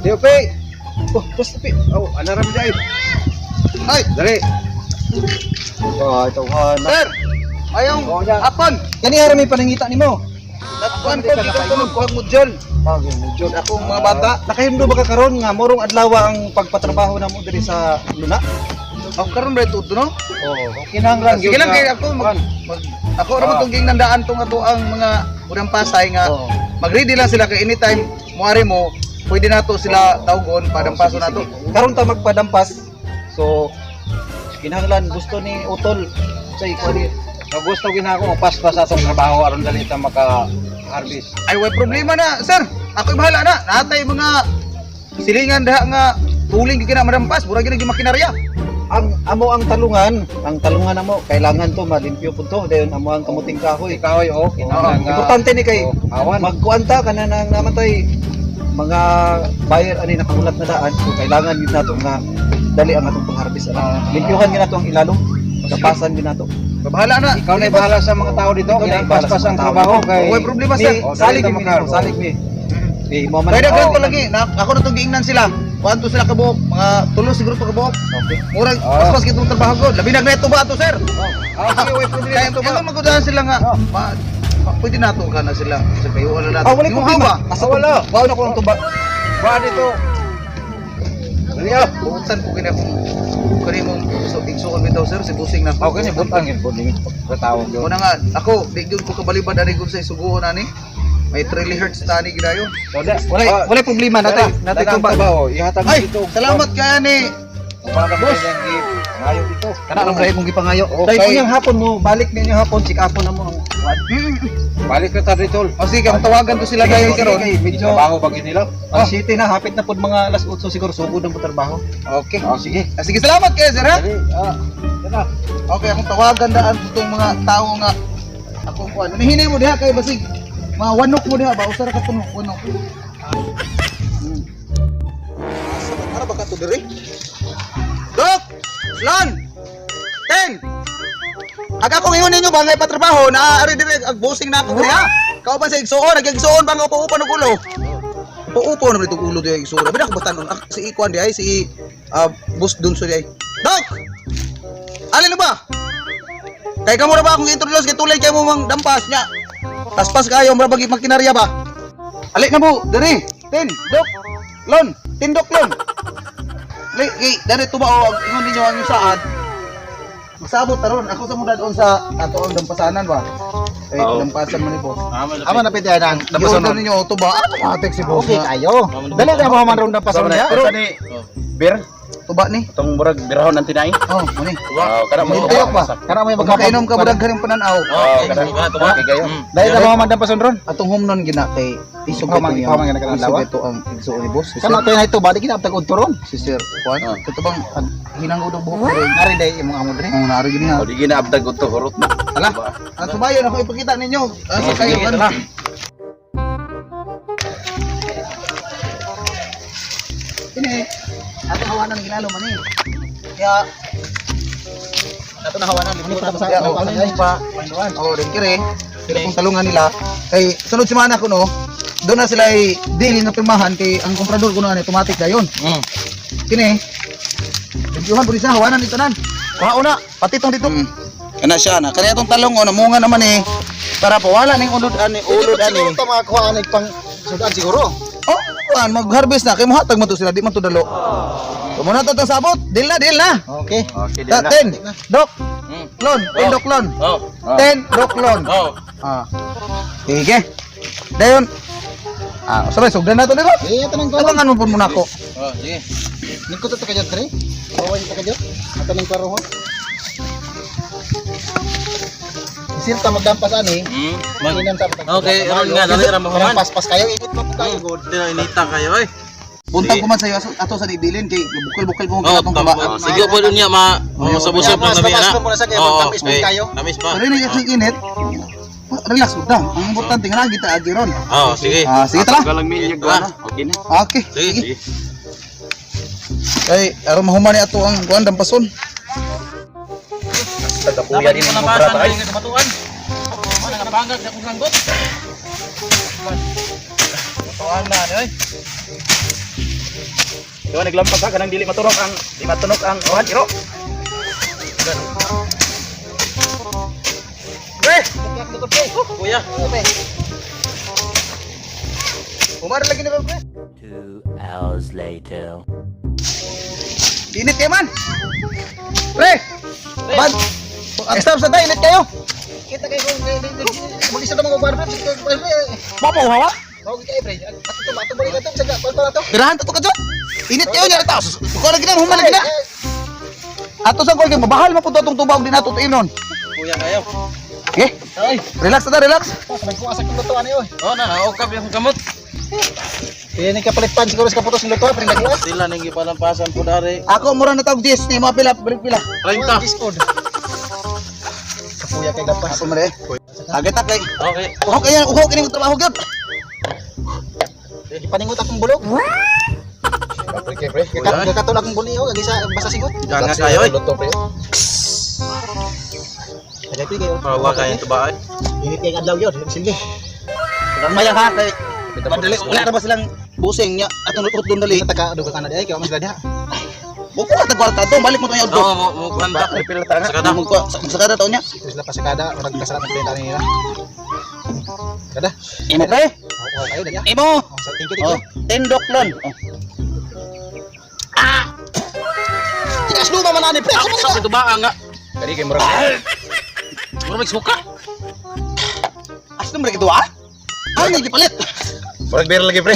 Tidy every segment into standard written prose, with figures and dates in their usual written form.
Tiyo, Pe. Oh, basta, Pe. Oh, anara mo dyan. Ay, Dali. Oh, ito ha. sir. Ayong Oo, yan. hapon. Kani ara may panangita nimo. Natuan ko dito ko magkuhag module. Ah, medyo. Sa akong mga bata. Nakahimdo ba ka karon nga morong adlaw ang pagpatrabaho namo diri sa Luna? Ako karon ba ito no? Oo. Kinahanglan Sige lang kay ako mag ako ra man tong ginandaan tong ato ang mga unang Pasay nga Oo. mag-ready lang sila kay anytime muari mo pwede nato sila tawgon padampaso nato. Karon ta magpadampas. So kinahanglan gusto ni Utol sa ikaw ni Gusto gina ako paspas atong trabaho aron dali ta maka harvest. Ay way problema na, sir. Ako bahala na. Natay mga silingan diha nga tuling gyud na madampas, murag gyud makinarya. Ang amo ang talungan amo kailangan to malimpyo pud to dayon amo ang kamuting kahoy. Kahoy oh, kinahanglan nga. Importante ni kay Oh, awan. magkuanta ka na nang namatay mga buyer ani nakahulat na daan, so kailangan yun nato nga dali ang atong pangharvest ana. Limpyuhan gyud nato ang ilalom, gapasan gyud nato. Bahala na. Ikaw na bahala sa mga tao dito, Ikaw na kinahanglan bahala sa paspas mga ang tao trabaho dito. kay Way problema, Ni sir. Oh, salig dali mi ta maka- nimo, salig mi. Eh, mo man. Kaya daghan Oh. ko lagi, na, ako na itong giingnan sila. Kuan to sila kabuok, mga tulo siguro to kabuok. Okay. Murag Ah. paspas kitong trabaho ko. Labi na ito ba ato, sir? Ah, sige, way problema Kaya to ba? ito magudahan sila nga. Ma, pwede nato ka na sila sa kayo wala nato. Ah, wala Yung problema. ba? Asa wala. Bawo na ko ang tuba. Ba dito. Dali ah. Buutan ko kini akong kani mong so, igsuon bitaw, sir, si busing na Ako kini butang gid po ning pagkatawag yun. Muna nga ako di gyud ko kabalibad ani kung sa isuguon ani. May 3 hertz tani gidayon. So, da, Wala wala problema natay natay tuba. tuba. Tuba oh, ihatag Ay, dito. salamat kaya ni Boss. Ngayo dito. Kana ang dahil mong gipangayo. Okay. Dahil unyang hapon mo, balik ninyo hapon, sikapon na mo ang kuwan. Balik ka ta dito. O sige, ang tawagan ko sila dayon karon. Sige, medyo Trabaho ba gid nila? ang city na hapit na pud mga alas 8 siguro sugod na po trabaho. Okay. Oh, sige. Ah, sige, salamat kayo, sir, ha? Dali. Ah. Tara. Okay, akong tawagan daan itong mga tao nga akong kuan. Hinihinay mo diha kay basig. Mga wanok mo diha ba usara ka tunok wanok. Asa ba ara ba ka to diri? Dok! Lon! Ten! Ag akong ingon ninyo ba nga ipatrabaho na ari diri ag bossing na ako diha. Kao ba sa igsuon, nagigsuon ba nga upo-upo ng ulo? Upo-upo naman itong ulo diha igsuon. Abi na ako batanon ah, si ikuan diha si boss dun so diha. Dok! Alin na ba? Kay kamo ra ba akong introduce kay tulay kay mo mang dampas nya. Paspas kayo mura bagi makinarya ba? Ali na mo diri. Ten, dok. Lon, tindok lon. Li, kay diri tuba o ang ingon ninyo ang saad. Magsabot taron ako sa mudad on sa ato ang dampasanan ba. Eh, dampasan man ni boss. Ama na pwede ang Dampasan ninyo tuba. Automatic si boss. Okay na. kayo. Dali na mo man ron dampasan niya. Pero ni beer tuba ni. itong murag birahon ang tinay. Oh, muni. Wow, kada mo. Tuyok ba? Kana mo Magkainom ka murag ganing pananaw. Oh, kada. Okay kayo. Dali na mo man dampasan ron. Atong humnon gina kay isog Ikaw man- ito ikaw man gina kanang Isog lawa. ito ang igsuon ni boss. Si Kana sir, kay na ito balik gina tag udto ron. si sir Juan. Ito bang hinangod ang buhok ko rin. Nari day imong amo dre. Ang nari gini ha. O di ginaabdag ko to hurot na. Ala, ang subayon ako ipakita ninyo. Asa kayo ano? Ini ato hawanan ginalo man eh. Kaya Ato na hawanan libre pa sa kaya oh, pa. Oh, rin kire. Pero kung talungan nila kay sunod semana ko no, doon na sila ay deal nga pirmahan kay ang komprador ko na automatic dayon. Kini. Limpyuhan po siya, hawanan ito nan. Kuha una, pati tong dito. Kana siya na. Kaya itong talong oh, namunga naman eh. Para pawala ning ulod ani, ulod ani. Siguro ta makakuha ani pang sudan siguro. Oh, kuan mag-harvest na kay mohatag man to sila, di man to dalo. Tumuna to tong sabot. Deal na, deal na. Okay. Okay, Ta, ten, dok. Lon, ten dok lon. Oh. Ten dok lon. Oh. Ah. Sige. Dayon. Ah, sabay sugdan na to dito. Eh ato nang kuha. Tabangan mo po muna ako. Oh, sige. Ningko to kayo dre. Bawa ta kayo. Ato nang klaro ho. Sir ta magdampas ani. Mag ta Okay, aron nga, dali ra mahuman. Paspas kayo init pa po kayo god. Di na inita kayo ay. Buntag ko man sa iyo ato sa dibilin kay bukol-bukol ko Oh, kitong tama. tuba. Sige po niya ma masabusab Mas lang kami tamas ana. pa muna sa kay Oo, tamis po eh, kayo. Tamis pa. Pero ini kasi init. Relax mo lang. Ang importante nga lang kita agi ron. Oh, sige. Ah, sige tara. Galang milyag ko na. Okay na. Okay. Sige, sige. Kay aron mahuman ni ato ang kuan dampason. Tagapuya din mo brata ay. Sa batuan. Wala nga bangag sa akong sanggot. Batuan na ni oy. Ikaw naglampas ha kanang dili maturok ang di matunok ang ohan iro. Pre! Kuya. Umar lagi na ba, pre? 2 hours later. Init kayo man! Pre! Man! Stop sa tayo, init kayo! Kita kay kung mag-isa na mga pre. Sige, pre. Mo hawa? Mao kay pre. Ato to, ato balik ato sa kuan pa to. Tirahan to ka dyan! Init kayo niya rita! Kuha lagi na, human lagi na! Ato sa kuha mabahal mapunto atong tubag din nato tuinon. Kuya kayo. Okay? Relax na ta, relax. Sabay ko asa kong lutuan oy. Oh na, na okay yung kamot. Kaya ni kapalit pan siguro sa kaputos ng lutuan pre nagwa. Sila ning gipalampasan po dari. Ako mura na tawag 10 ni mga pila, balik pila. 30. Discord. Kapuya kay gapas. Ako mare. Agad ta kay. Okay. Uhaw kayo, uhaw kini mo trabaho gyud. Gipaningot akong bulok. Pre pre. Gakatol akong buli oh, agi sa basa sigot. Ganga kayo eh. Luto pre. Tagay pre kayo. Hawa kayo to ba? Init kay adlaw yun, sige. Mayang ha kay madali wala na ba silang busing niya atong urot doon dali. Taga duga ka na di ay kay man sila diha. Buko ka tagwarta to, balik mo to yung Oo, auto. mo mo kuan ta. Pila ta na. Sakada. Mo ko sakada taon niya. Ito sila pasakada, murag kasalat ang kliyente nila. Kada. Imo pre. Oo, kayo dali. Imo. Oh, thank you, thank Oh, you. tendok lon. Oh. Ah! Tigas luma man ani pre. Ako sa ito ba nga? Kani kay murag. Mura may suka. Asno mo ah? Ay, nagpalit. Murag beer lagi pre.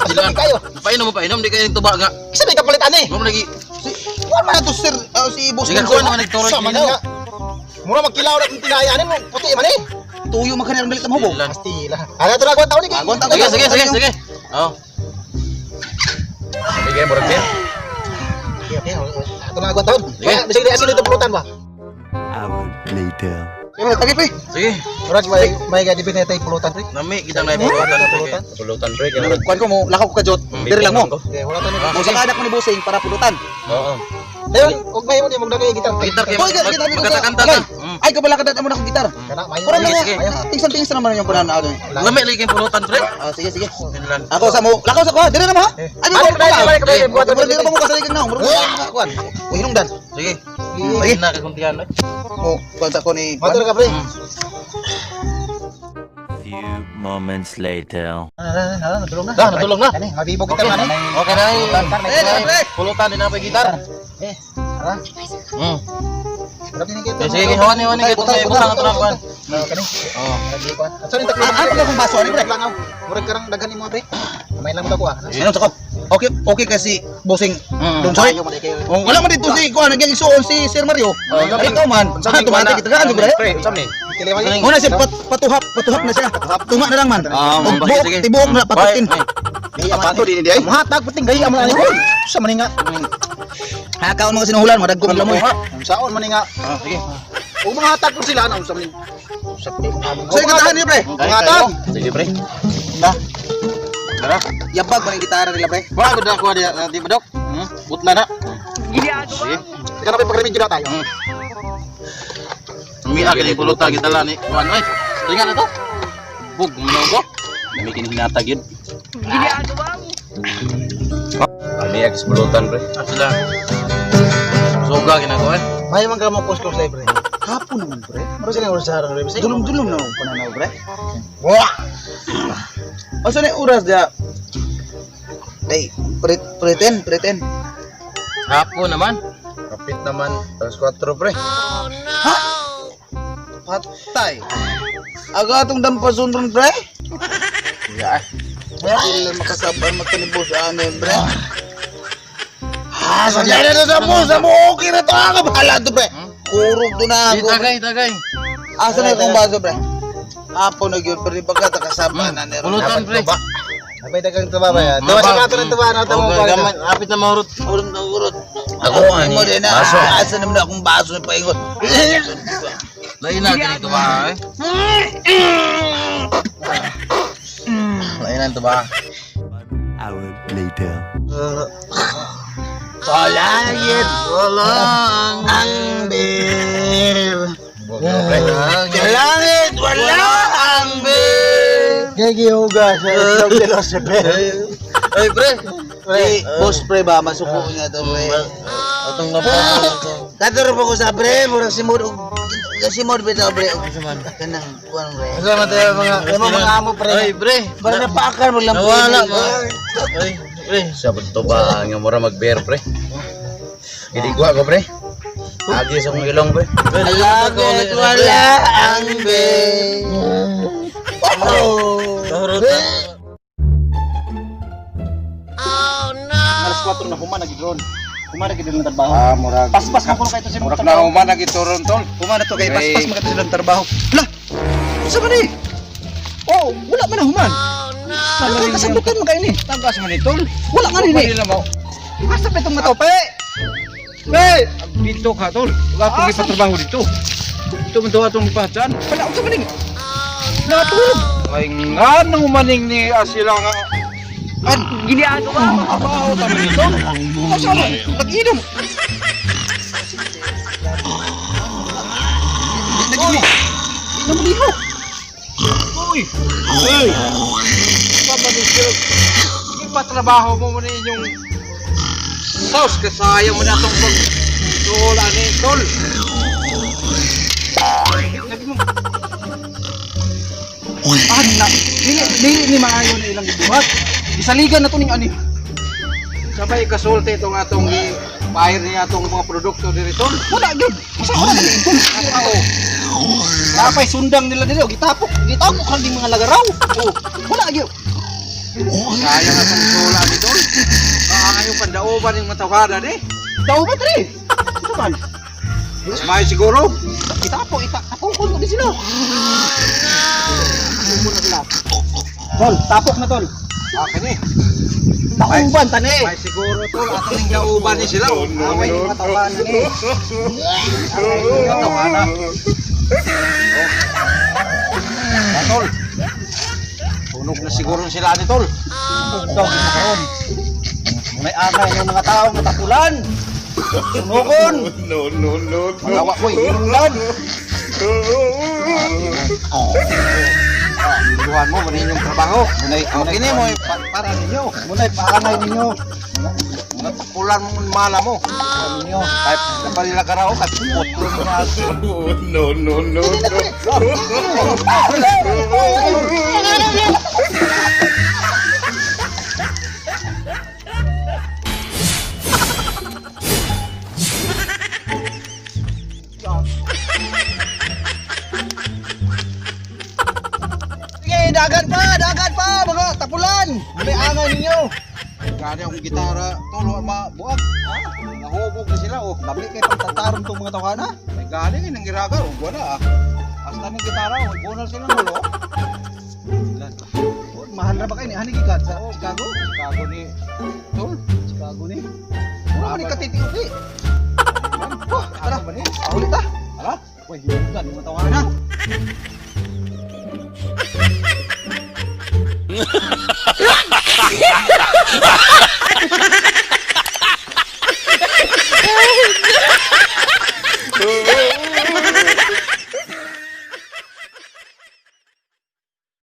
Sila kayo. Painom mo painom di kayo yung tuba nga. Isa may kapalit ani. Mura lagi. Si kuan man to sir, si boss Sige Benzo. kuan man nagturoy. Sa man nga. Mura magkilaw na kung tinaya ani mo, puti man eh. Tuyo man kanang dalit mo. Pastila. Ano to na taon ni. Agwan taon. Sige sige sige sige. Oh. Kani kay murag beer. Okay, okay. Ato na agwan taon. Bisag di asin dito pulutan ba. Hour later. Imo tagi pre. Sige. Murag may ga dipin tay pulutan pre. Nami kitang na pulutan. Pulutan. Pulutan pre kay murag. Kuan ko mo lakaw ko ka jot. Diri lang mo. Okay, wala to ni. Mo sakada ko ni busing para pulutan. Oo. Dayon, og may mo di mo dagay gitar. Gitar kay Hoy, gitar ko. magkanta ta. Ay, kabala ka mo na akong gitar. Kana mayo. Kurang lang Sige, yan. Tingsan-tingsan naman yung kunan na ano. Lami lagi kay pulutan pre. Ah, sige, sige. Finland. Ako sa mo, lakaw sa ko, ha? Dire na mo ha. Ay, mo Balik, balik, balik, balik, ko. Murag dili pa mo kasaligan na. Murag mo kuan. Uy, hinungdan. Sige. Sige. Na kay kuntian eh. Mo kuan sa ko ni. Motor ka pre. Few moments later. Nadulong na. Dah, nadulong na. Ani, mabibog gitar man eh. Okay na. Eh, dire, pre. Pulutan din na pa gitar. Eh, ara. Murag ni kita. Eh, sige, hawan ni hawan ni kay Butang, butang ato na kuan. Kani. Oh. Lagi kuan. At sorry taklo. Ah, ano akong baso ani pre? Langaw. Murag karang daghan nimo pre. Kamay lang mo ta kuha. Ano sa ko? Okay, okay kasi busing. Dong sorry. Ayaw man kay. Oh, wala man dito si kuan nagyang isuon si Sir Mario. Ay, ikaw man. Ah, tumati kita kan pre. Pre, unsa ni? Kili man. Muna siya patuhap, patuhap na siya. Tunga na lang man. Ah, Og sige, buok, sige. tibuok na patutin. Apato din di ay. Muhatag puting gaya man ani. Sa man nga. Hakaon mga sinuhulan, madagkong lamoy. Ang saon man nga. Ah, sige. Ug mga hatag ko sila na unsa man. Sa puti So, ikatahan niyo pre. Mga hatag. Sige pre. Na, Dara. yabag man ang gitara nila pre. Wala ko na kuha di di ba dok? Butla na. Sige. Teka na pa pagremedyo na tayo. Mia kini pulutan kita lah ni. Kuan oy. Tingnan na to. Bug mo ko. Nami kini hinatag yun. Ani ex pulutan pre. Ah, sila. Suga kina ko eh. May man ka mo post close live pre. Hapon naman pre. Maro sila oras sa harang pre. Dulom-dulom na ang pananaw pre. Wah! Asa na yung oras dia? Ay, pre, pretend, pretend. Hapon naman. Kapit naman alas 4 pre. Ha? Patay. Aga atong dampason ron pre. Ya. Sila makasaban matanibos ano pre. Ah, sa na sa mo, sa mo okay na to. Ah, bahala to pre. Kurog to na Di ako. tagay tagay. Asa na itong baso pre? Apo na gyud pre pagka kasama na ni Pulutan pre. Abay dagang tuba ba ya. Tuba sa kato ng tuba na tamo Okay, pa. gamay. Apit na mahurot. Urot na urot. Ako ani. Mo din na. Baso. Asa naman na akong baso na paingon. Lain na kini tuba eh. Lain na tuba. Hour later. Sa langit Walang ang beer. Pre. Sa langit wala ang beer. Gagi huga sa itlog de los Ay pre. Pre, boss pre ba masuko niya to pre. Atong lampasan to. Kadto pa ko sa pre, murag simod og simod bitaw pre og kanang kuan pre. Asa man tayo mga Imo mga amo pre. Oy, pre. Para napaakar maglampi. Nawala mo. Oy, pre. Sa to ba nga mura mag-beer pre? Gidigwa ko pre. Agi sa akong ilong pre. Alagit wala ang be. Oh. Alas 4 na human nag-drone. Human nag-drone ng trabaho. Ah, murag. Paspas mo kuno kay to sa imong Murag na trabaho. human nagituron tol. Human na to kay Ay. paspas mo kato silang trabaho. Lah. Sa man eh? Oh, wala man na human. Oh, no. Kasabutan mo kayo ni. Tagas man ni tol. Wala nga rin eh. Manila mo. Asa pa itong mataw, pe? Pe! Dito ka tol. Wala akong Asa? ipatrabaho dito. Ito man to atong ipahatan. Wala, unsa man ning? Natulog. Ay nga nang maning ni sila nga. An, Giliado ka trabaho ta man ito. asa man? Nag-inom. Nag-inom. Inom liho. Uy. Uy. Papanisyo. Ipatrabaho mo man inyong sauce kasaya mo na itong pag tol ani tol. Ana, dili dili ni maayo na ilang gibuhat. Isaligan na to ning ani. Sabay kasulti itong atong i-fire niya atong mga produkto diri tol. Wala gyud. Asa wala ni tol. Ako. Napay sundang nila dili gitapok, gitapok kan ding mga lagaraw. Oh, wala gyud. Sayang atong tol ani tol. Maayo pandauban yung matawhada ni. Daw ba tre? Ito man. May siguro. Itapok, itapokon ko din sila. Tapokon na sila. Tol, tapok na tol. Akin eh. Dauban tani. May siguro tol atong ning dauban ni sila. Oh. Away yung katawan ni. Matawhada. Oh. Tol. Tunog na siguro sila ni tol. Daw na karon. May angay ng mga tao matapulan. Sunukon. No, no, no, no. Magawa ko'y hinungdan. Luhan mo, manin yung trabaho. Munay, Okay ni mo, para ninyo. Munay paangay ninyo. Mga tapulan mo, mala mo. Ninyo. Kahit napalila ka raw, kahit putro mo na. No, no, no, no. Sige, dagan pa mga tapulan. Munay angay ninyo. Gani akong gitara, tol, wa mabuak. Ha? Nahubog na sila, oh. Dami kay pagtataron tong mga tawhana. May gani nga nang giraga, oh, wala ah. Hasta ng gitara, oh, bunal sila nulo. Oh, mahal na ba kayo ni Hani gikan sa Chicago? Chicago ni, tol. Chicago ni. Wala man ni katitiuti. Oh, tara. Ano ba ni? Ulit ta. Hala? Uy, hinungdan yung mga tawhana.